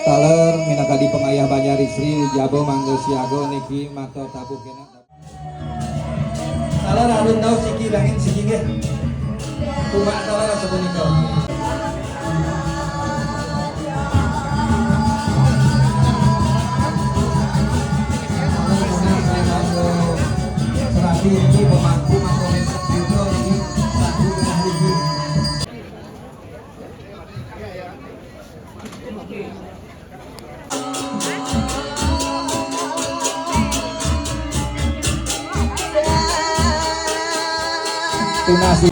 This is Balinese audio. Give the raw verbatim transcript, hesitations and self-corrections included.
Taler minangka di pangayah Banjar Istri, jaba mangga siaga niki mata tabuh kena. Taler alun dados siki dangin siki nggih. Kumaha taler sapunika. Serati niki pemangku mangga niki. Tunas